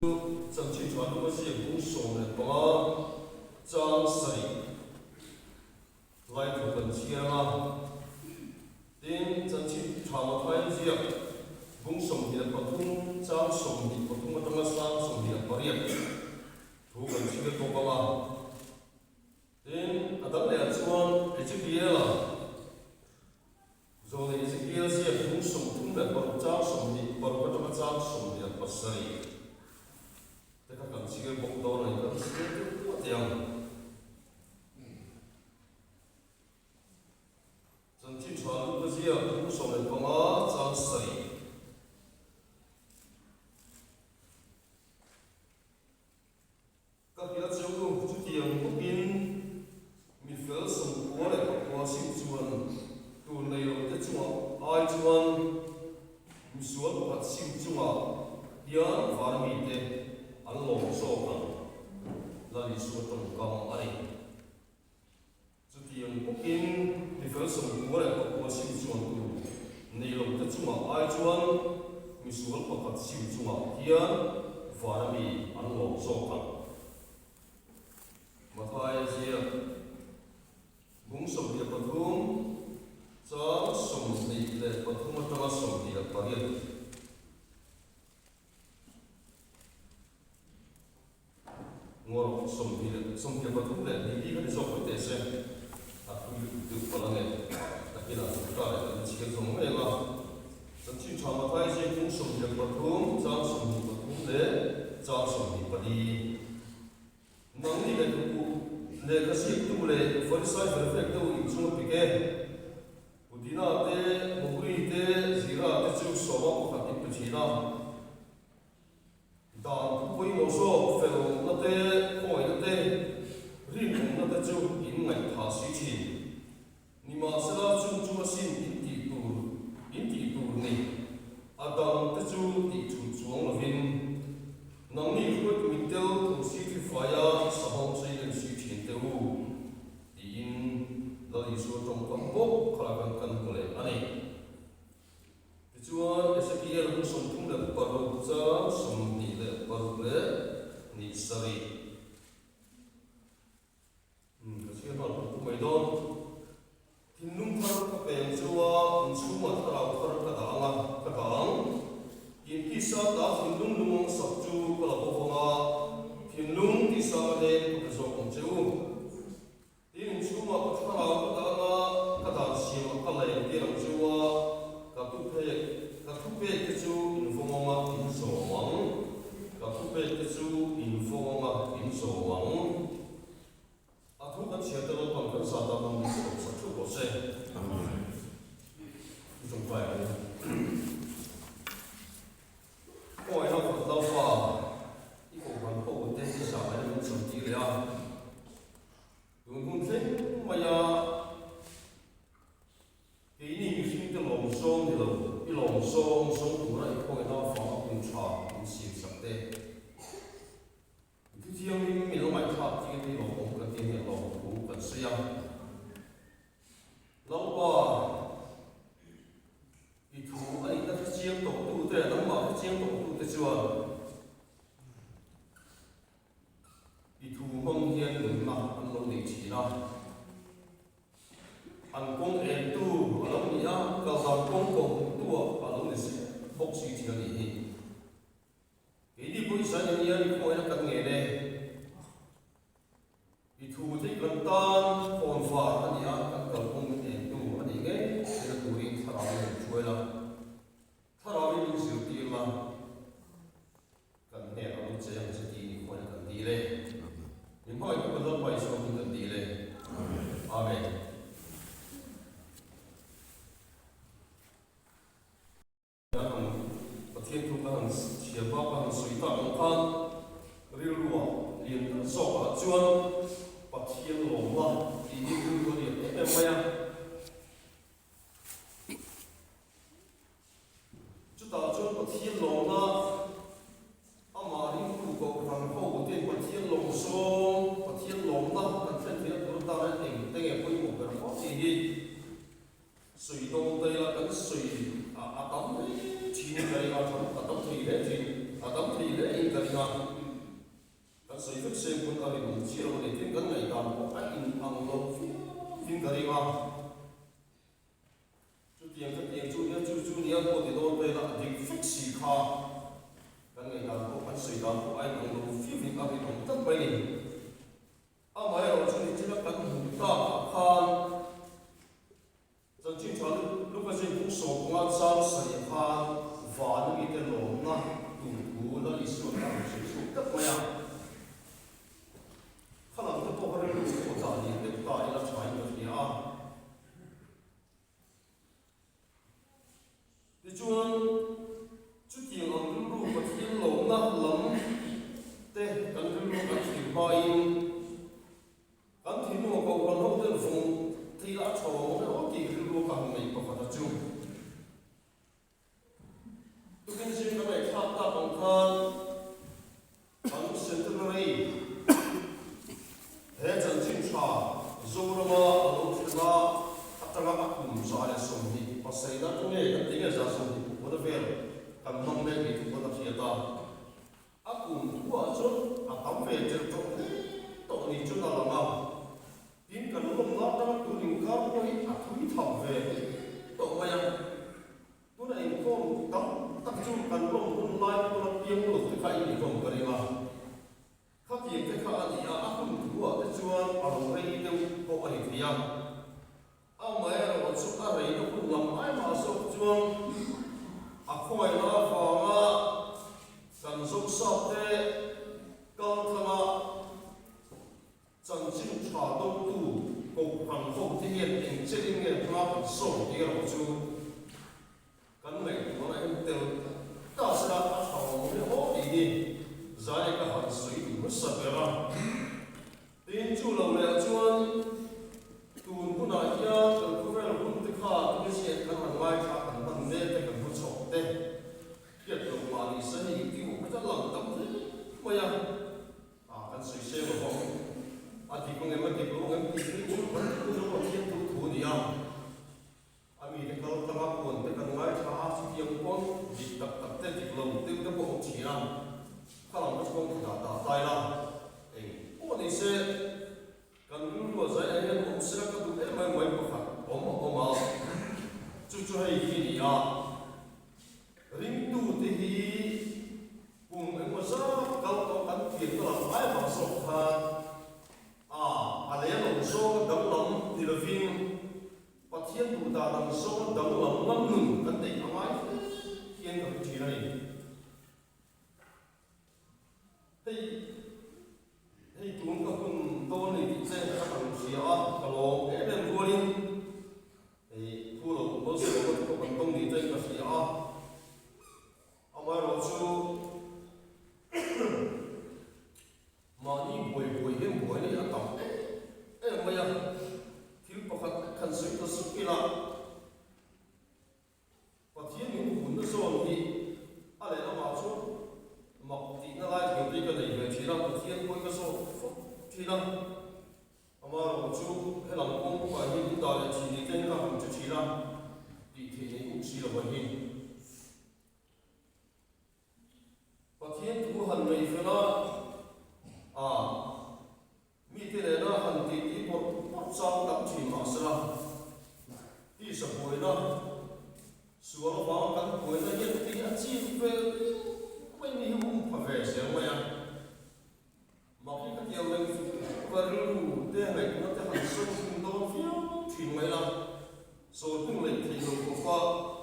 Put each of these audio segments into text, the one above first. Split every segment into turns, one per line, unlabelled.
Chanchin tha lung a ziak bung 15 chang sarih lai thu kan chhiar ang a. Tin, chanchin tha Mathaia ziak bung 23 chang 23 atanga sang 28 thu kan chhiar bawk ang a. Tin, a dang lehah chuan Ezekiela Zawhna Ezekiel ziak bung 36 chang 26 atanga chang 27 te kha kan chhiar bawk dawn a ni, kan chhiar deuh duah teh ang. Chanchin tha Luka ziak bung 15 chang 7. Ka hria che u, chutiang bawkin mi fel 99 sim chuan tur nei lo te chungah ai chuan misual pakhat sim chungah hian var mite an lawm zawk ang, Lal Isua tawngkam a ni. Chutiang bawkin mi fel 99 sim chuan tur nei lo te chungah ai chuan misual pakhat sim chungah hian vana mi an lawm zawk ang. Mathaia ziak bung 23 chang 23 atanga 28. Ngawrh 23 hi kan ni zawk mai teh se, a thui lutuk deuh palh ange. Takinah chu ka leh kan chhiar zawng mai ang a. Chanchin tha Mathai ziak bung 23 chang 23 leh chang 24. Nangni lehkhabu lehkha ziaktu leh Farisai felfek deuh inchung a pik e. Pudina te, Mohri te, Zira te chu sawma pakhat in pe thin a. Dan thu pawimawh zawk felna te, khawngaihna te, rinawmna te chu in ngaihthah si thin. Nimahsela chung chu asin in tih tur in tih tur ni. A dang te chu tih chhun chuang lovin nangni hruaitu mittel thosi thlifaia sahawng chei lem si thin te u tiin Lal Isua tawngkam bawk kha kan kan hmu leh a ni. Tichuan, Ezekiel hun 36 chang 27. Ka chhiar nghal pum pum mai dawn. Thinlung thar ka peng chu a, inchhungah thlarau thar ka dah ang a, ka dah ang. Intisa ta thinlung lungawng sak chu ka la bawk ang a, thinlung tisa ka nen ka pe zawk ang che u. Tin, inchhungah ka thlarau ka dah ang a, ka dan siamah ka la engtir ang chu a, ka thupek, ka thupek te chu invawng ang a, in zawm ang. Ka thupek te chu invawng ang a, in zawm ang. A thu kan chhiar te Lalpan kan zat a hmang min sawm sak theuh rawh se.
Amen.
I tawngtai ang u. Khawngaihna khat Lalpa, i kohhran ho te i zah in min cham tir leh a. Tun hun thleng maia keini mihringte lawm zawng ni lo, i lawm zawng zawng tura i khawngaihna avanga hun tha min siam sak te. Thu thiangin min lo ngaihthlak tir hi lawmawm kan ti nia lawm thu kan sawi a. Lalpa, i thu a nihna hre chiang tawhtute, nangmah hre chiang tawhtute chuan i thu hmang hian nunna an lo nei thin a. An kawng entu a lo ni a, kaldan kawng kawhhmuhtu ah a lo ni zel bawk si thin a nih hi. Keini pawh i zan ania i khawngaihna kan ngen e. I thu thei kan tan khawn var a ni a, kan kalkawng min entu a nih ngei theihna turin Thlarauin min hruai la, Thlarauin min zirtir la, kan hnenah lo che ang che tiin i khawngaihna kan dil e. Min hmangaihtu kan Lalpa Isua hming kan dil e. Amen. Ka han Pathian thu ka han chhiar bak ka han sawi tak ang khan rilruah lian tak zawkah chuan Pathian lawmna tih hi rilru a lian em em mai a. Chutah chuan Pathian lawmna amah ringtu kohhran ho ten Pathian lawm zawng, Pathian lawmna kan thlen theihna tur atan hian engte nge pawimawh ber fo tih hi Sawi dawn ta ila kan sawi a a tam hle thin in ka ring a, a tam thei hle thin, a tam thei hle in ka ring. ring a. Kan sawi vek seng pawn a rinawm chiah lo a ni. Tin, kan ngaihdan pawh a inang lo viauvin ka ring a. Chutiang khatiang chu nia, chu chu nia pawh ti dawn vel a, a dik vek si kha. Kan ngaihdan pawh, kan sawi dan pawh a inang lo viauvin a rinawm tlat mai a ni. Amaherawhchu nichina kan hmuh takah khan Chanchin tha Luka zin buk 15 chang sarih khan vana mite lawmna tur thu Lal Isua'n a rawn sawi chhuak tlat mai a. Kha lam te pawh ka rilru pawh dah lian deuh ta ila thain ka hria a. Tichuan, chutiang ang rilru Pathian lawmna lam te kan rilru kan thlir hmain, Kan thinlung a kohhran ho ten vawng thei la a tha awm emaw tih rilru ka han nei pakhat a chu. Tukin zing ka ngaihthlak tak ang khan kan centenary he chanchin tha Zorama a lo thlen a atanga a kum 127 na chu nge kan ti nge 124 na vel kan hmang mek ni thu pawn a hriat a. A kum thuah chuan a tam ve tel tawh hle tawh ni chuan a lang a, tin kan lawmna atanga tun inkar pawh hi a thui tham ve hle tawh mai a. Tuna inkhawm tam tak chu kan lawm hun lai pawn a piang lo te kha in inkhawm ka ring a, khatiang te kha a ni a, a hun thuah te chuan a lo rei deuh pawh a ni thei a. Amaherawhchu a reina hun lam ai mah zawk chuan a khawngaihna avanga kan Zosate kal thlanga chanchin tha dawngtu Kohhran hote hian eng chelin nge hma kan sawm tih erawh chu kan ngaihtuahna en tel ta sela a tha awm hle aw tih hi Zaia ka han sawi duh hmasa ber a. Tin, chu lo leh chuan tun hunah hian kan khawvel hun te kha tunge kan han ngaithla kan hman mek te kan hmachhawk te hriat loh mah ni se hei ti u kha lang tam hle mai a, ah kan sawi seng lo bawk. A dik ang em a dik lo ang em tih hi chu kan thu zawng Pathian thu thu a ni a. A mite kal tlanga puan te kan ngaithla a, chutiang pawn dik tak tak te dik lo deuh te pawh awm thin a, kha lam te chu kawng khatah dah tlai la, eng pawh ni se kan rilru a zai ah hian awm sela ka duh em em mai pakhat awm a awm a, chu chu hei hi ni a, ringtute hi kum engmaw zat kal tawh kan pianna lam ai vang zawk khan a a leh lo zawnga danglam ni lovin Pathian duh dan ang zawnga danglam ngam nun kan neih a ngai hle hian ka hmu thin a ni. Hei hei tun ka hun dawn ni tih che ka han hria a, ka lawm em em rualin hei thu lo malsawmna te pawh kan dawng ni tein ka hria a. Amaherawhchu Mahni buai buai hian buai a tam em em mai a, thil pakhat kan sawi ta zuk ila, Pathian min hunna zawn hi a leh lamah chuan mak tihna lai thil te ka nei ve thin a, Pathian pawhin ka zawt fawk thin a, amaherawh chu helam kawng bawkah hian min dah leh thin ni te hi ka han che thin a, tih theih nei uk si lo a hi. Pathian thu han nei fel a, a mite nena han titi bawrh bawrh chang tam thin mah sela, tisa buaina, sual avanga kan buaina hian tih a chim vel mai ni hi um pha ve zel mai a. Mak hi ka tiang reng ka rilru te ngaihtuahna te han sawi hun dawn viau thin mai la, sawi hun leh theih lo khawpa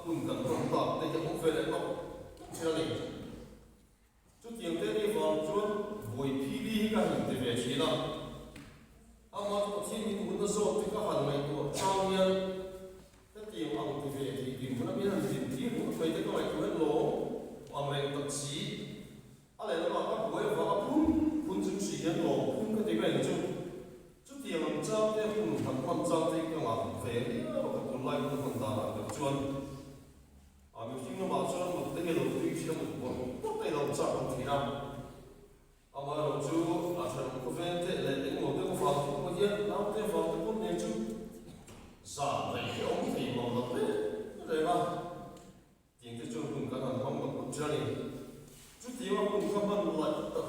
hun kan hman tak te hi a awm ve leh tawp tawp thin a ni. Chutiang te ni vang chuan buai phili hi ka han ti ve thin a, amah chu Pathian min hunna zawk te ka han ngaihtuah chang hian hetiang ang ti ve thei dinhmun a min han din tir ringawt mai te ka ngaihtuah hian lawm ang reng tak si. A lehlamah ka buai avanga phun phun chung si hian lawm phun ka ti reng chu. Chutiang ang chang te hun han hman chang te hi ka ngah ve riau a ka tunlai hun hman danah deuh chuan a mihring lamah chuan mut te hi a lo tui thin a mut bawrh bawrh te hi a lo chak awm thin a. Amaherawhchu a thenawm khawveng te leh.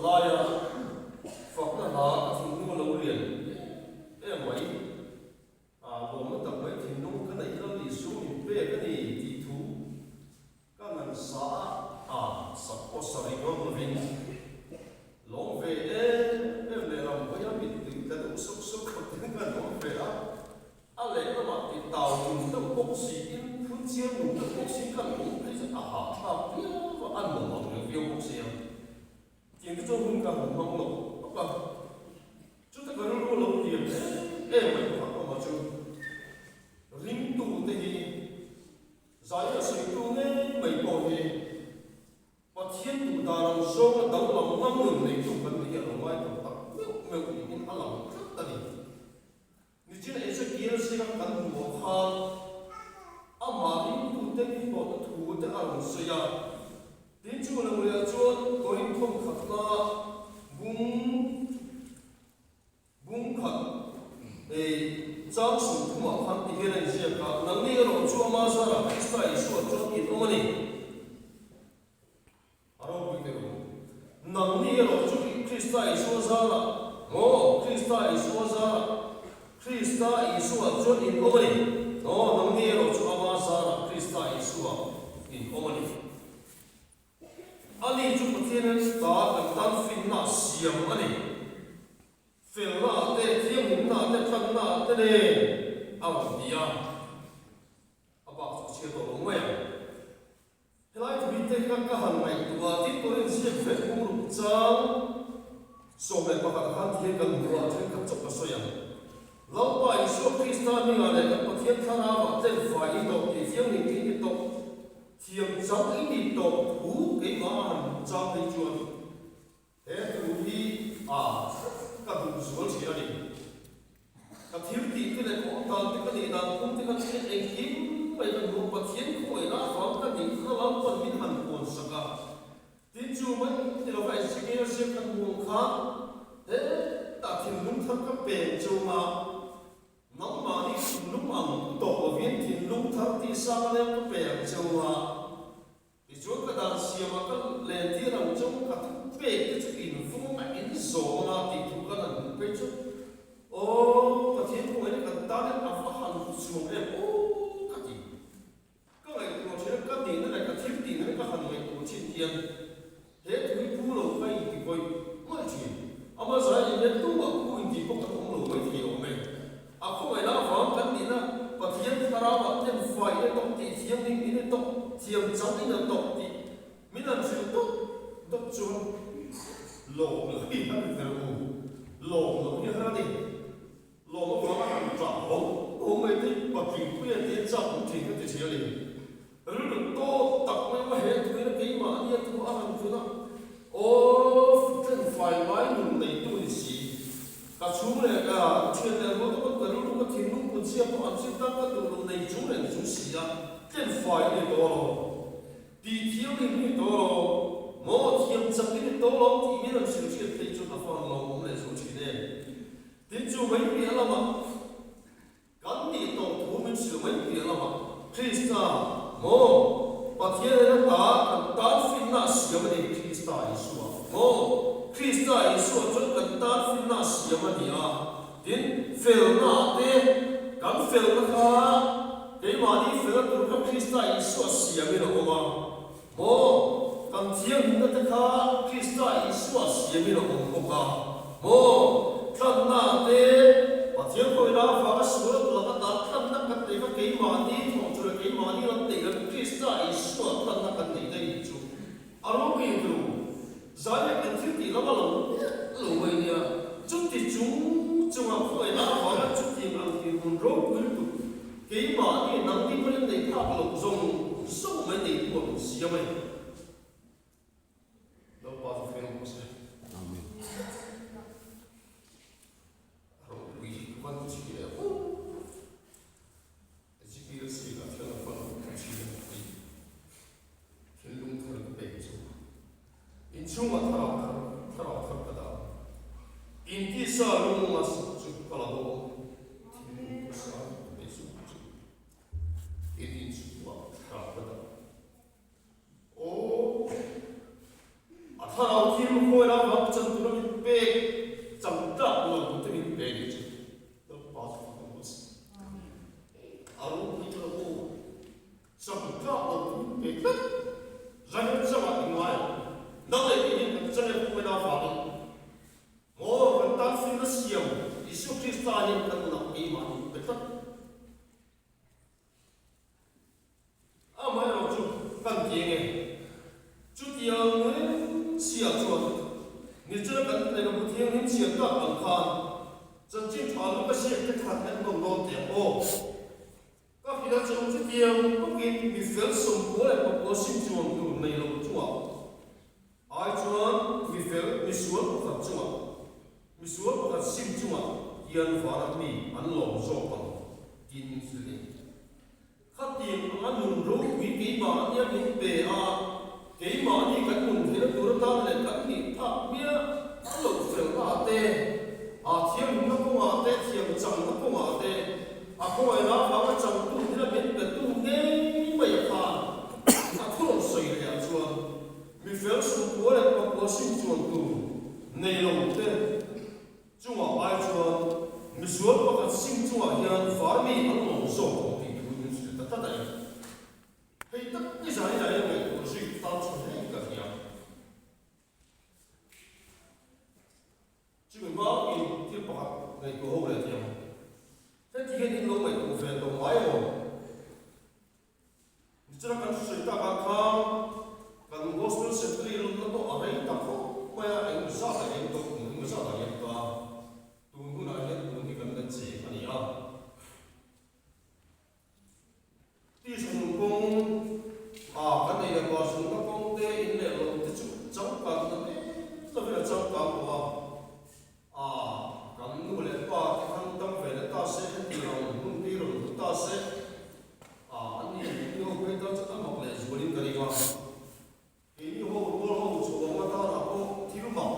laia fakna hla ka thinlung a lo lian em mai. A lawmna tak mai thinlung ka neih Lal Isua min pek a ni tih thu ka ngan sa a, a sak pawh sa ring ngam lovin lawm ve em em leh ram hawi a mittui tla deuh sawk sawk khawpin ka lawm ve a. A lehlamah ti tau nun deuh bawk siin, phun chiang nun deuh bawk siin kan awm phei chu a hahthlak viau a, a nuam ang reng viau bawk sia. Tiang te chuan hun ka han hmang lo tawp a, chuta ka rilru lo lian em em mai pakhat awm a chu ringtu te hi zai a sawitu ngei mai pawh hi Pathian duh dan ang zawnga danglam ngam nun neitu kan ni hi a lo ngai tam tak meuh meuh niin a lang tlat a ni. Nichin Ezekiel zinga kan hmuh ang khan amah ringtute mi hlawhna thu te a rawn sawi a. Tin chu lo leh chuan Korinth thawmkhatna bung bung khat ei chang 30 ah khan ti hian a inziak a, Nangni erawh chu ama zarah Krista Isua chuan in awm a ni. A ropui teh u. Nangni erawh chu Krista Isua zarah, maw? Krista Isua zarah, Krista Isua chuan in awm a ni. Aw, nangni erawh chu Ama zarah Krista Isua in awm a ni. Ani chu Pathianin ta kan tan finna siam a ni. Felna ah te, thianghlimna ah te, tlanna ah te nen a rawn ti a. A bak chu ka chhiar tawh lo mai ang. Helai thui te kha ka han ngaihtuah a, tin Korin ziak vek bung ruk chang 11 khan ti hian kan hmu a, thenkhat chawp ka sawi ang. Lalpa Isua Krista hmingah leh kan Pathian Thlarauah tlen fai i tawh tih thianghlim i ni tawh, thiam chang i ni tawh thu keimah a han hmuh chang phei chuan He thu hi a ka duh zual thin a ni. Ka thil tih te leh ka awm dan te ka nih dan phung te kha thil engkim mai ka hmu a, Pathian khawngaihna avang ka nih kha Lalpan min han puan sak a. Tin chu mai ni lova Ezekiel ziak kan hmu ang khan hetah thinlung thar ka peng chunga nangmahni thinlung ang tawh lovin thinlung thar tihsang a leng ka pe ang chunga Tichuan ka dan siamah ka lentir ang chu ka thu pek te chu in vung a in zawm anga tih thu ka han hmuh phei chu aw Pathian kawngin kan tan hian a va han hmu chhuak em aw ka ti. Ka ngaihtuah thin a ka nihna leh ka thil tihna hi ka han ngaihtuah thin hian he thu hi phu lo ka inti vawih mawlh thin. Ama zai in hian tumah phu intih pawh kan awm lo mai thei awm e. A khawngaihna avang kan nihna Pathian Thlarauah ten fai in a tawk tih thianghlim in a tawk, thiam chang in a tawk tih min han hrilh dawt dawt chuan lawm loh hi har ber u, lawm loh hi har a ni. Lawm avanga han ṭah ho ho mai te patling puia te chak awm thin ka ti ṭhin a ni. Rilru tawt tak mai maw he thuin a keimah ania thu a han tlun a, Aw ṭen fai ngai nun neitu ni si. Ka chhung leh ka ṭhian leh rual te pawn ka rilru ka thinlung kut chhia pawh an chim tan ka duh lo nei chung reng chung si a, ṭen fai i ni tawh lo, tih thiam in ni tawh lo, maw thiam chak i ni tawh lo tih min rawn hrilh hriat phei chuan a fan lo awm leh zual ṭhin em. Tin chu mai piah lamah. Kan nih tawh thu min hrilh mai piah lamah Krista maw Pathian in a ta kan tan finna a siam a ni Krista Isua maw Krista Isua chuan kan tan finna a siam a ni a tin felna ah te kan felna kha keimahni felna tur kha Krista Isua siamin a awm a maw kan thianghlimna te kha Krista Isua siamin a awm bawk a maw tlanna ah te Pathian khawina avanga sual a laka tan tlanna kan neih kha keimahni thawh chu leh keimahni lam neih loh Krista Isua tlanna kan neih daih chu a ropui ang tilo. Zaia kan thil tih lam a lo lo mai nia chuti chung chunga khawina avanga chutiang ang dinhmun ropui lutuk Keimahni nangni pawhin nei phak loh zawng zawng mai nei tu ang siam a ni. Lalpa chu feng rawh se.
Amen.
Ropui hi ka van ti leh hu. Ezekiel sin a thil a van ti a ni. Thinlung thar ka pek chu. Inchhungah thlarau thar, thlarau thar ka dah. Intisa lunga sak chu ka la dawn. Thinlung pawisa ka pe zuk chu. In inchhungah thlarau ka dah. Aw, a thlarau thil khawi la. avang chan tura min pek chang tlak lo te min pe ni chu. Lalpa chu fak ang se. A ropui tawh lo aw. Chang tlak lo te min pe tlat. Zanin changah i ngai ang. Nang leh kei hian kan channel kawngin avangin maw kan tan finna siam Isua Krista hian kan nunah keimah ni pe tlat. Amaherawh chu kan ti enge? Chutiang chhia chuan nichina kan lehkhabu thianghlim chhiar tak ang khan chanchin tha lu ka hriat te khan en nawn dawn teh ang aw. Ka hrilh a chu chutiang bawkin mi fel sawmkua leh pakua sim chuan tur nei lo chungah ai chuan mi fel misual pakhat chungah misual pakhat sim chungah hian vana mi an lawm zawk ang tiin min hrilh a ni. Khatiang anga nun ropui keimahnia min pe a, keimahni kan nun theihna tur atan leh kan nih phak hmiah a loh felna ah te, a thianghlimna kawngah te, thiam changna kawngah te, a khawngaihna avanga changtu thila min petu ngei mai a khan a thu rawn sawi leh ah chuan mi fel sumkua leh pakua sim chuan tur nei lo te, Chungah ai chuan misual pakhat sim chungah hian farmi an lawm zawk ang tih thu min hrilh ta tlat a ni. Hei tak ni zan inah hian ngaihtuah zui tan chho hle ka hria. Chumi hmakin thil pakhat ngaihtuah ho leh thiam. Heti hian in lo ngaihtuah ve tawh ngai emaw? Nichina kan sawi takah khan kan Gospel Secretary lawmna pawh a rei ta khawp mai a, eng zat a eng tawh kum eng zat a liam ta, tun hunah hian tun hi kan la cheng a ni a. Tisa nun kawng a kan ei leh pa zunna kawng te in leh lo te chu changkan na mek lovin a changkang tawh a. A, kan nu leh pa te khan dam ve leh ta se, hetiang ang hun hi rawn hmu ta se, a, an ni ni ho phei tan chuan a mak leh zualin ka ring a. Keini ho rual ho chhuang atanah pawh thil mak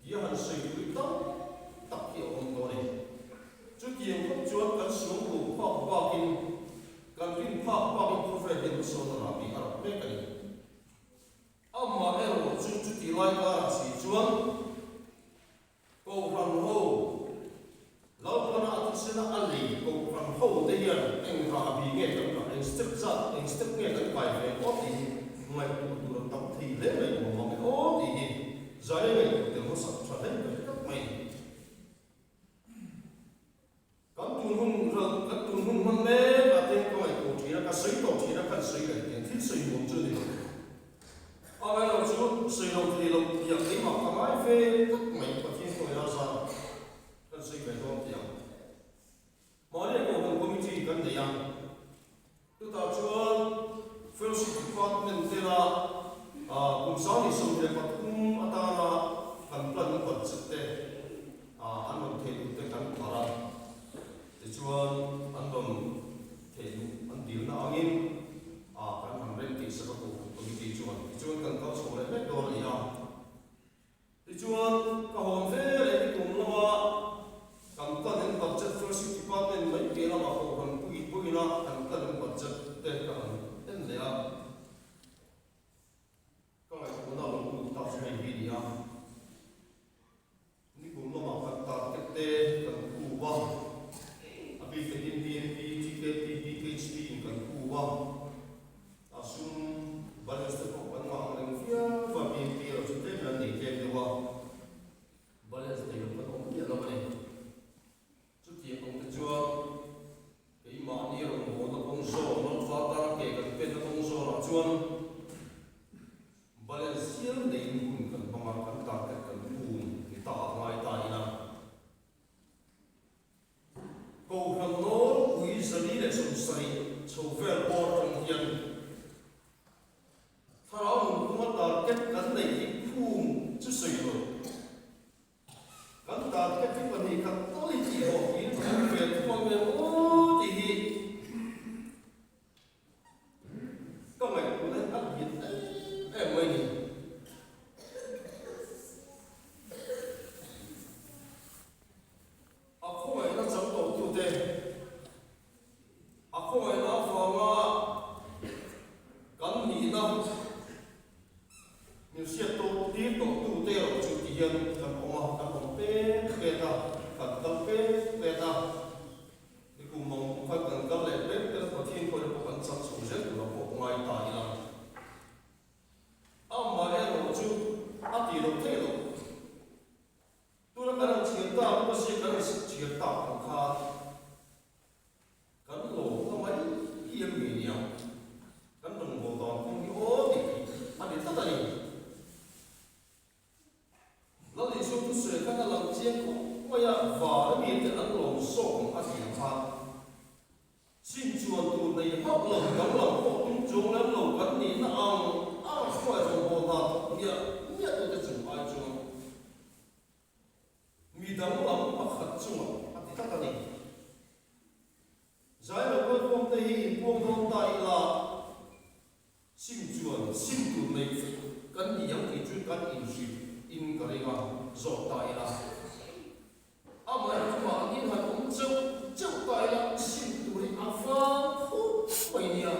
tia han sawi pui tam tak hi a awm tawh a ni. Chutiang khawp chuan kan suang lo phak bakin, kan rin phak bakin khawvel hian hmasawn a rah bik a rak mek a ni. Amah erawh chu chuti lai karah si chuan Kohhran ho Lalpana a thisena a lei Kohhran ho te hian eng rahbi nge kan kah, eng step zat, eng step nge kan kai ve aw tih hi ngaihtuah tur a tam thei hle mai awm mang e aw tih hi zai ngaihtuah tel hmasak tha hle ka hre tlat mai. Kan tun hun ral, kan tun hun hman mek a te ka ngaihtuah thin a, ka sawi tawh thin a, kan sawi leh thin, thil sawi nuam chu a ni lo. A ngai lo chu sawi lo thei lo tih ah keimah ka ngai ve tlat mai, Pathian kawng ila zan kan sawi ve dawn tih ang. Mahni Kohhran Committee kan nei a, chutah chuan Fellowship Department tela kum 23 atana. hian kan awm a, kan awm pek pek a, kan kal pek pek a, nikum mang pawh khan kan kal leh pek pek a, Pathian pawhin pawh kan chak chho zel tur a pawh ngai ta ila. Amaherawh chu a tih loh theih loh. Tuna kan han chhiar tak pawh si kan han chhiar tak ang khan kan lawm ta mai hi em ngei nia, kan rawngbâwl dan kawng hi aw tih hi a ni tlat a ni. Lal Isua thusawi khan a lang chiang khawp mai a, vâna mite an lawm zawk ang a tih ang khan. Sim chuan tur nei hauh lo, danglam pawh tum chuang lem lo kan nihna ang ang hruai rawngbâwl hna thawk miah miah tute chung ai chuan mi danglam pakhat chungah a ti tlat a ni. Zai lo kalkhawmte hi inpuang dawn ta ila sim chuan sim tur nei vek kan ni ang tih chu kan inhrilh in ka ring a, zawt ta ila. Amaherawhchu mahni han awm cheuh cheuh ta ila sim tur hi a vang khawp mai nia.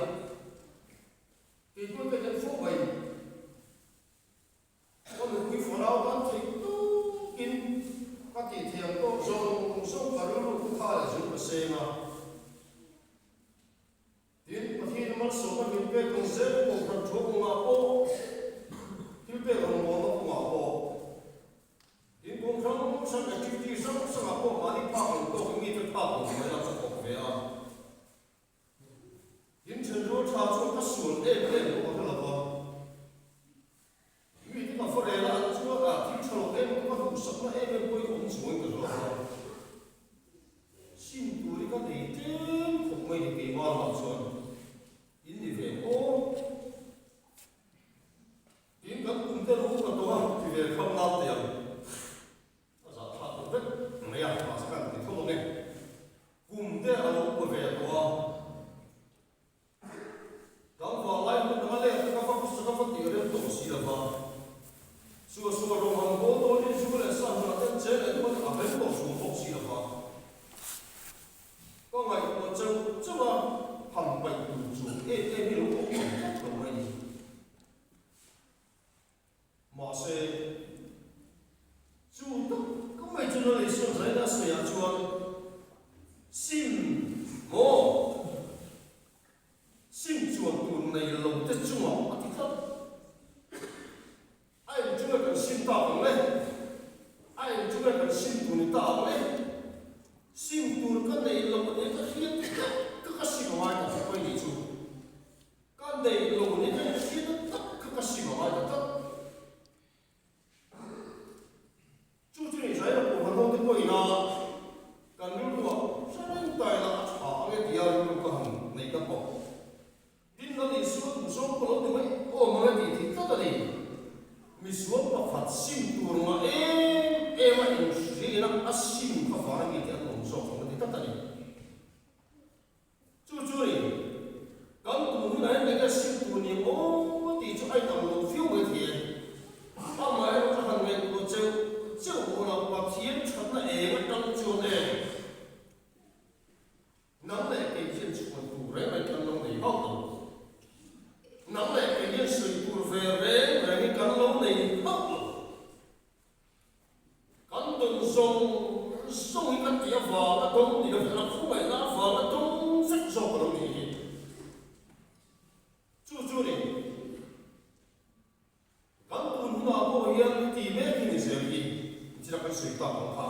Kei pawh ka en fo mai. Ka nupui farau tan theih tukin ka tih thiam tawk zawng zawng ka rilru ka kha leh zung ka seng a. Tin, Pathian malsawmna min pek ang zel Kohhran thu kawngah pawh, thil pek rawngbawlna kawngah pawh, tin kawng hrang hrang activity hrang hrangah pawh mahni phak ang tawkin mite phak ang mai la ka thawk ve a. Tin, thenrual tha chuan ka sual em em pawh ka hre lo va. Mite ka va rel a, an chuan a thil tha lo em ka duhsakna em em pawhin awm chuangin ka hre lo va. Sim tur hi ka nei tlem khawp mai ni keimah lamah chuan in ni ve aw. Tin kan kum te lu ka tawh a ti ve kham nan teh ang. A zahthlak deuh vek mai a, mahse kan ti tho ang e. Kum te a lo pe ve tawh a. Tlangval lai hun anga let ka va hmasa ka va tih rem tawh si lova, sua sua rawng han bawl dawn in zu leh sa hunah ten cheng leh duat a rem tawh chhung bawk si lova, ka ngaihtuah cheuh cheuh a, han paih tur chu em em hi lo awm ang tlat lo mai ni. Mahse, chu tak mai chu Lal Isua zaina sawiah chuan sim maw? Sim chuan tur nei lo te chungah a ti tlat. A eng chunga kan sim tak ang le? A eng chunga kan sim tur ni ta ang le? Sim tur ka nei lo ania ka hriat tlat ka ka sim a ngai ta khawp mai nih chu. Ka neih lo ni ka inhriat na tak kha ka sim a ngai ta tlat. Chu chu ni Israela pawh han ho te pawhin a kan rilruah hre reng ta ila a tha ang e tia rilru ka han nei ta pawh. Tin Lal Isua duhzawng pawh lo ti mai awm ang e tih thei tlat a ni. Misual pakhat sim tur ngah em em a inhriain a a sim kha vana mite an awm zawk ang a ti tlat a ni. Chu chu ni, kan tum hunah hian enge sim tur ni maw tih chu a inang lo viau mai thei e. Amaherawh chu han ngaihtuah cheuh cheuh maw la, Pathian thatna eng atang chuan e, nang leh kei hian chhuan tur reng reng kan lo nei hauh lo. Nang leh kei hian sawi tur ve reng reng hi kan lo nei hauh lo. Kan dawn zawng zawng hi kan tih avanga dawng ni lovin a khawngaihna avanga dawng vek zawk a lo nih hi. Chu chu ni, kan tun hunah pawh hian ti mek hi ni zel hi, nichina kan sawi tak ang kha.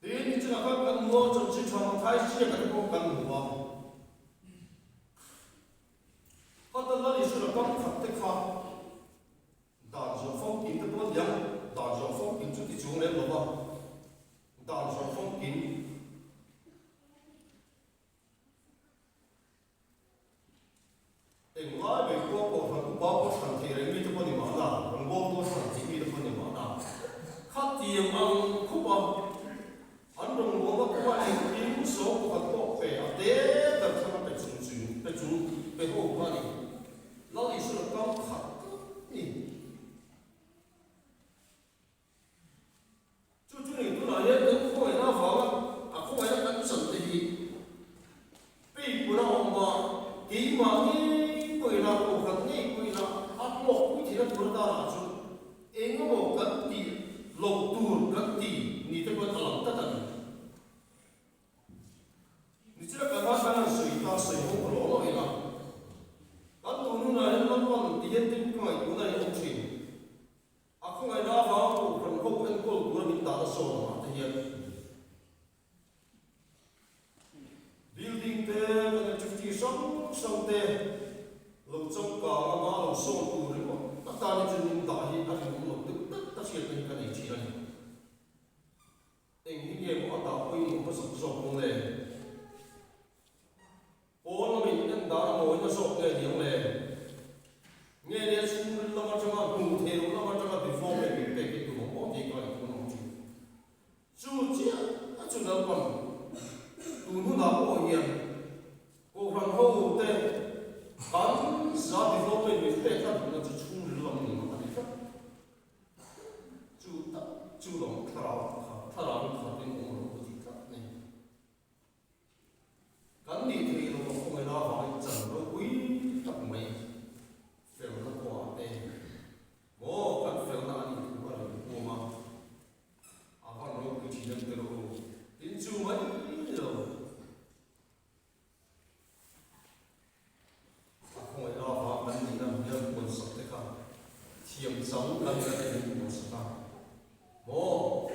Tin, nichina khan kan hmu a, chanchin tha Mathai ziak te pawh kan hmu a. Khata Lal Isua kam khat te kha Dan zawh famkim te pawh a ni ang, dan zawh famkim chu ti chung lem lo va, dan zawh famkim englai mai khua pawh hran upa pawh hran thei reng mi te pawh a ni mahna, rawngbawltu a hran thei mi te pawh a ni mahna, khatiang ang khup a an rawngbawlna kawngah engkim sawm pakhat pawh pe a te ber thlang a pe chung chung pe chung pe ho kha a ni. Lal Isua kam khat tlat ni. Chu chu ni tunah hian kan khawngaihna avanga a khawngaihna kan chan te hi peipun a awm a, keimah ngei pawhin a, kohhran ngei pawhin a, a hlawkpui theihna tur atana chu engemaw kan. Loh tur kan ti ni te pawhin a lang tlat a ni. Nichina kan han kan han sawi ta sawi ho ka lawm lo ila. Kan tun hunah hian Lalpan ti hian tin ka ngaihtuahna hi a awm thin. A khawngaihna avanga kohhran ho enkawl tura min dahna zawn angah te hian building te, kan activity hrang hrang te lo changkang a hma lo sawn tur ringawt atan hi chuan min dah hi a rinawm lo deuh tlat a hriatna hi ka nei thin a ni. Eng hi nge maw a dah pawimawh hmasak zawk dawn le? Pawn lamin en dan a mawina zawk nge niang le? Nge nia chhungril lam atanga hmuh theih loh lam atanga before nge min pek hi tum ang aw tih ka ngaihtuah nawm thin. Chu chiah a chu Lalpan tun hunah pawh hian Kohhran ho te kan za development min pek a duhna chu chhungril lam nun a ni tlat. Chu tak chu lawm thlarau kha thlarau khatin awm rawh u tih tlat a ni. Kan nih theih loh a khawngaihna avangin chan ropui tak mai felna kawngah te maw kan felna a nih thu a rawn huam a, a van ropui thin em tel u, tin chu mai ni lo. A khawngaihna avang kan nihna hmel puansak te kha thiam chang kan la te min puansak a maw?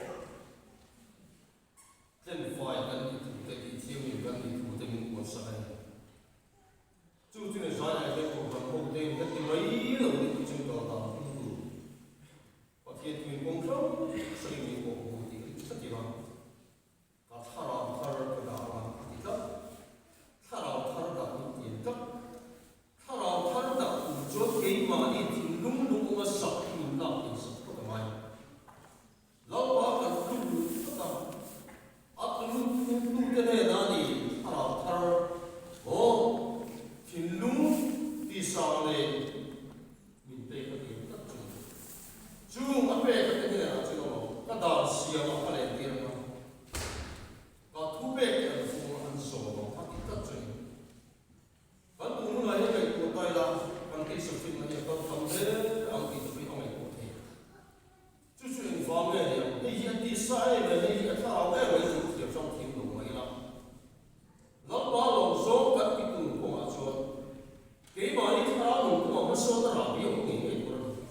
Tlenfai kan nih thu te, tihthiamim kan nih thu te min puansak a ni. Chu chu ni zaiah hian Kohhran ho te in heti mai lo ni tih chu kal dan thung tur. Pathian thuin kawng hrang hrangin min kawh hmu tih hi tha tir a. Ka thlarau thar ka dah ang a ti tlat. Thlarau thar dah min ti ang tlat. Thlarau thar dah tur chuan keimahni thinlung lung awma sak hi min lak insak phawt a ngai. Lalpa kan tluk luh phawt a, a tlu tute hnenah ni thlarau thar maw thinlung tisang leh min pek a ti ang tlat chu. Chung a pek a te hnenah chuan awm ang, ka dan siamah ka lentir ang a, ka thu pek te an fung a, an zawm ang a ti tlat chu a ni. Kan tun hunah hian ngaihtuah ta ila, kan tisa fin a nia kal tam hle ang tih te pawhin a ngaihtuah thei. Chu chu engvang nge ni ang? Hei hi a tisa em em, hei hi a thlarau em em chu thiam hrang thiam lo mai ila. Lalpa lawmzawng kan ti tur kawngah chuan keimahni thlarau nun kawngah hmasawn a rah viau ngei ngei tur a ni.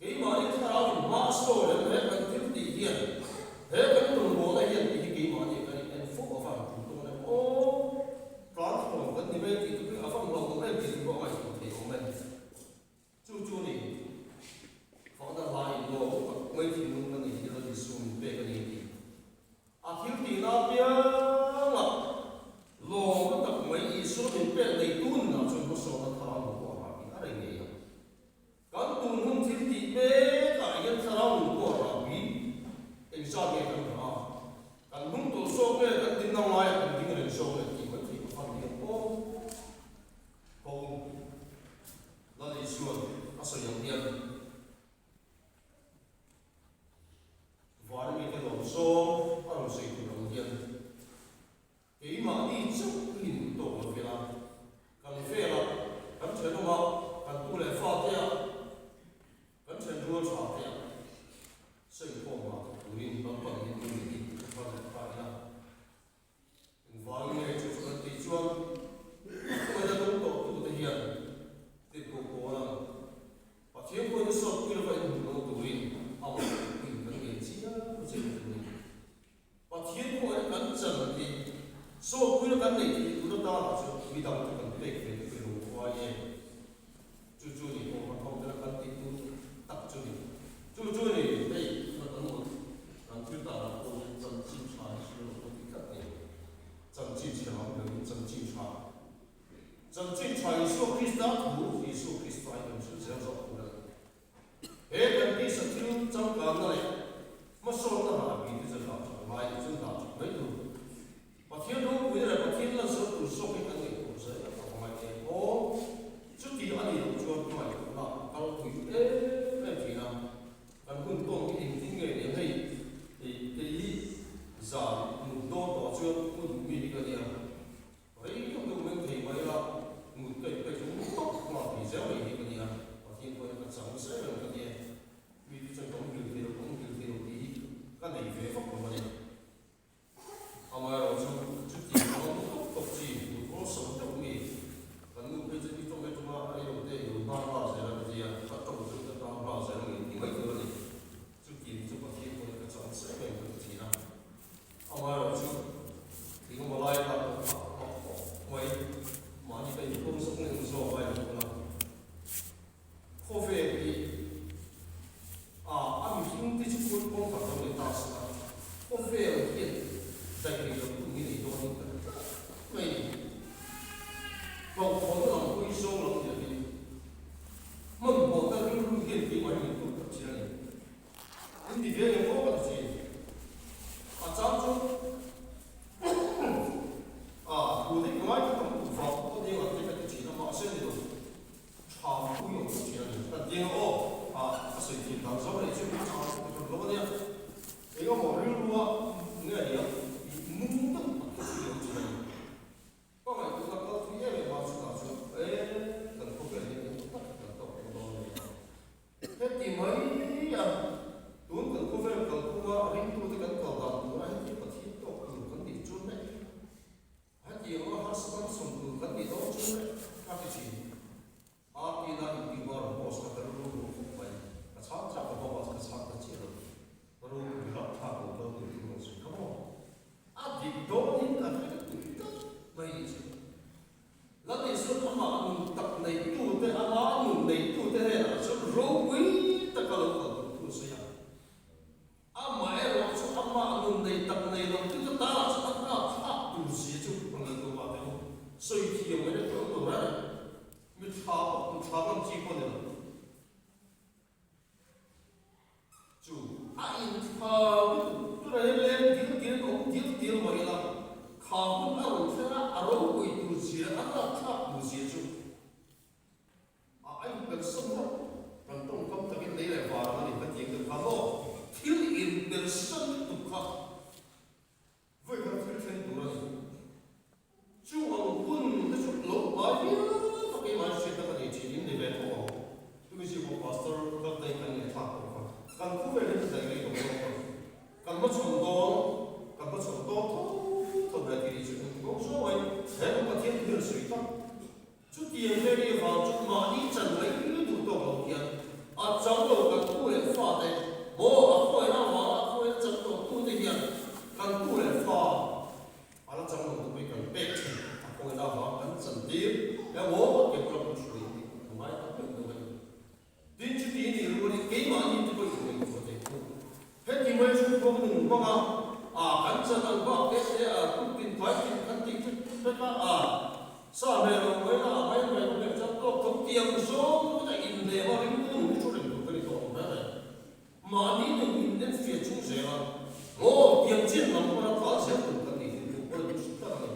Keimahni thlarau in hma a sawi reng he kan thil tih hian he kan rawngbawlna hian tih hi keimahni kan in en fo a van tum dawn em aw, tlan thlawn kan ni mai tih te pawh a van hlauhawm em tih te pawh a ngaihtuah thei awm e. Chu chu ni fakna hla in lawm tak mai thinlung ka nei hi Lal Isua min pek a ni tih a thil tihna apiangah lawmna tak mai Isua min pek nei tun ah chuan hmasawna thlarau nun pawh a rah tih a rei ngei ang. Kan tun hun thil tih mek ah hian thlarau nun pawh a rah pui engzat nge kan rah a, kan hnung tawlh zawk nge kan dinna ngaiah kan ding reng zawk nge tih mai theih a fan hian aw. Ko Lal Isua'n a sawi ang hian Vana mite lawm zawng a rawn sawi tur ang hian keimahni chauh in tawk lo vel a, kan vela kan thenawma kan tu leh fatea kan thenrual tha te ah sawikhawm ah thawk turin Lalpan min duh ni tih ka hman leh ta ila. Engvangin nge chu chu kan tih chuan a khawngaihna dawng tawh tute hian tirhkoh Paula'n Pathian pawhin a sawtpui lova inhmuh lo turin amah puiin kan ngen chiam chiam tur a ni. Pathian khawngaihna kan chan hi sawtpuina kan neih theih tur atana chuan midangte kan pek ve te pawhin lungkhuai em? Chu chu ni Kohhran ho tena kan tih tur tak chu ni. Chu chu ni hei tuna kan mut kan thil danah pawh hian chanchin tha hi hria lo pawh tih tlat ni. Chanchin chhe lam loin chanchin tha. Chanchin tha Isua Krista thu Isua Krista hi kan hrilh zel zawk tur a ni. He kan tisa thil changkanna leh hmasawnna rahbi te chu dah that ngai ni chuan dah that mai tur. Pathian ropuina leh Pathian lansawn tur zawk hi kan ngaihtuah zel a va ngai em aw. Chuti a nih loh chuan hmangaihtuahna a kal pui em em thin a. Kan hun tawng hi engtin nge ni ang hei kei hi zan mut dawn tawh chuan mu duh mi hi ka nia. Rei deuh deuh meng thei mai ila mut ka inpeih chu mu tawp nghal thei zel mai hi ka nia. Pathian pawhin ka chang zel ang ka nia. Mi te chuan ka muhil thei lo. kawngkhar lo nei ta se la, khawvel hian daih rih lo hun hi nei dawnin ka hre tlat mai a ni. Hlauhthawnna lam pawh hi zawng lam ni lovin, hmanhmawhna rilru hian keimah hi min tur tak thin a ni. In ti ve leh maw ka ti thin. A chang chu a thu dik ngai ka tam tuk vang pawh nia ang te ka ti thin a, mahse ni lo tha pui awm tak thin a ni. Kan ti anga aw, a ka sawi thin dan zo leh chu tha chu ti hran lo a nia. Engemaw rilrua nge a nia i nung deuh tak te chu i awm thin a ni. Ka ngaihtuahna kal thui em em a, chutah chuan e kan khawvel hian engemaw tak hi kan tawk tawh dawn a nia. Heti mai a, tun kan khawvel kalphunga ringtute kan kal dan tura heti Pathian tawk tur kan nih chuan leh heti anga harsa tam sawn tur kan nih dawn chuan leh ka ti thin. RT-na intihvar rawn post kha ka rilru ruh khawp mai. Ka chhang chak a bawk a, ka chhang ta chiah lo. Ka rilru rapthlak lo kal tur thu rawn sawi kha maw? A dik dawnin ka hre tut tlat mai ni chu. Lal Isuan amah nun tak neitute, ama nun neitute hnenah chuan ropui taka lo kal tur thu a sawi a. Amaherawh chu amah nun nei tak nei lotute tanah chuan a nghak thlak tur zia chu a ngaihtuah vah teh u. Sawi thiam mai na tur awm lo reng a ni. Mi tha pawh, mi tha ngam chi pawh a ni lo. Chu a inthlau lutuk tunah hian leng dil dil awm dil dil mai ila, kha hun a rawn thleng a, a ropui tur zia leh a rapthlak tur zia chu a a inpersan rawh. Kan tawngkam takin lei leh var ang a ni ka ti ang deuh kha maw? Thil inpersan lutuk kha Vawi khat thil thleng tur a ni. Chu ang hun te chu lo pai viau tak keimah in hriatna ka nei thin in ni ve tho ang. Tumi zir pawh Pastor Laltei kan ngaihthlak pawh kha kan thu vel hi ka daih rei tawh zawk a. Kan hma chhawn dawn, kan hma chhawn dawn tho tho ve tih nih chu eng kawng zawng ai he kan Pathian thu hian sawi tak. Chutiang te ri vang chu mahni chan mai duh tawk lo hian a chang lo kan tu leh fa te maw a khawiah avanga a khawiah chang tawh tu te hian kan tu leh fa a la chang lo tu pawh hi kan pek thin a khawiah avanga kan chan tir emaw keimah lam hruai tih ka ngai tak meuh meuh a ni. Tin chuti i nih rualin keimahni te pawh in ngaihtuah thei thung. Heti mai chu khuang nun hmanga a kan chan ang bak te te a kut tin fai tin kan tih chu hret a, a sa hmel lo mai la a mai mai ka hmel chan tawk tho tiang zawng te in lem a ringtu nun hi thu reng tur ka ni tawh lo reng reng. Mahni nun in en fiah chung zel a, maw tiang chin lam pawh a tlan zel tur kan nih hi duh pawh in hre tlat a ni.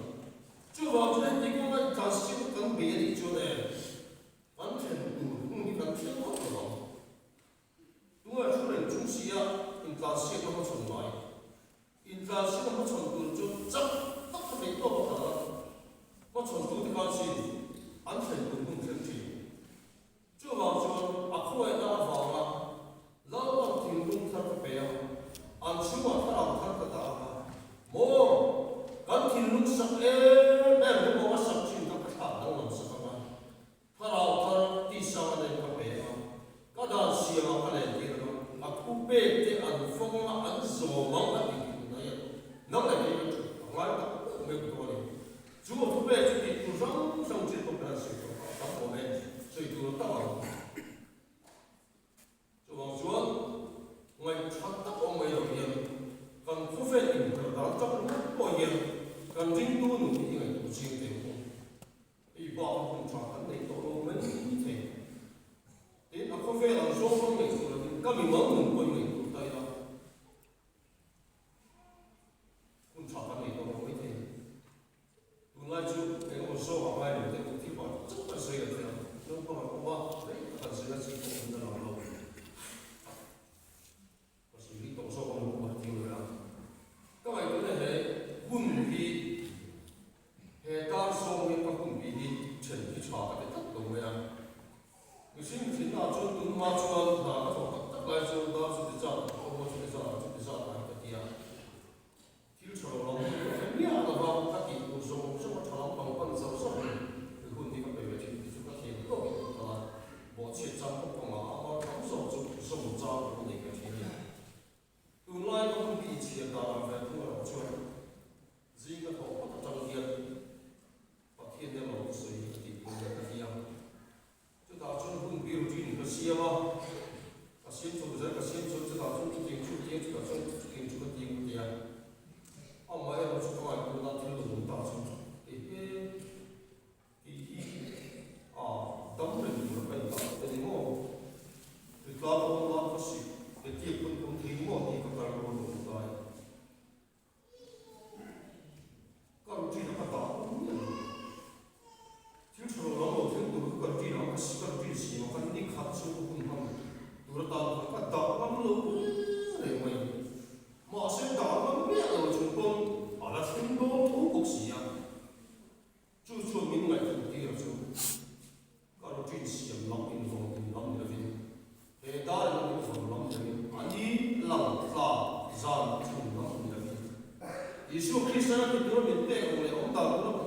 Chuvang chuan heti kawnga tlan sil kan bei a nih chuan e, Kan thlen tur hun hi kan thleng hauh lo ang. Tunge thu reng chung sia intlansiakna hmachhawn ngai? Intlansiakna hmachhawn tur chu chak tak ka theih tawp a kal a, hmachhawn tute khan sin an thlen tur hun thleng thin. Chuvang chuan a khawngaihna avanga Lalpan thinlung thar ka pe a, an chhungah thlarau thar ka dah ang a, maw kan thinlung sak em em emaw a sak thin kha ka thlak danglam sak ang a, Thlarau thar tisa nen ka pe a, ka dan siamah ka len tir ang a, a thu pek te an fawng a, an zawm ang a ti tih mai a, nang leh kei kan thu a ngai tak meuh meuh tawh a ni. Chu a thu pek chu tih tur hrang hrang chin pawh kan han sawi tawh a, tam awm e, sawi tur a tam ang. Chuvang chuan ngaihthat tak awm mai lo hian kan khawvel inher dan tak ringawt pawh hian kan ringtu nun hi i ngaihtuah chiang thei ang u. Hei bak a hun tha kan nei tawh lo mai thei. Tin, a khawvel ang zawng zawng ngaihtuah lovin ka mimal nun pawh i ngaihtuah ta ila hun tha kan nei tawh lo mai thei. Tunlai chu eng emaw zawk a ngai lo te u thil pakhat chauh kan sawi lo thei ang. Naupang an awm a, rei tak an sawi a chi pawh hun a lang lo. Ka sawi rih tawh zawk ang u a ti leh a. Ka ngaihtuahna he hun hi he dar zawng hi ka hun bih hi then hi tha ka ti tlat lo mai a. Mihring thinna ah chuan tunhma chuan hna ka thawk tak tak lai chuan dar. chiang chutah chuan chutiang chu ka ti ang ka ti a. Amaherawh chu ka ngaihtuahna thil lo awm ta chu ehe tih hi a dam reng tur ka indah ta ni maw? Hritlang awm nan ka sik he tiak pawn ka awm thei maw tih ka kal rual lo awm ta e. Ka routine a ka dah awm miah lo. Thil tha lo lam lo thleng tur kha ka routine ah ka ka routine siam a, ka ni khat chu ka hun hman tur atan khan ka dah ngam lo reng reng mai. Mahse dah ngam miah lo chung pawn a la thleng dawn tho bawk si a. Chu chuan min ngaihtuah tir chu ka routine siam lam invawn tum lam ni lovin he dar lam invawn lam ni lovin a ni lang tla zan chhun lam ni lovin Isua Krista-a ti tura min pek ang leh awm dan tura.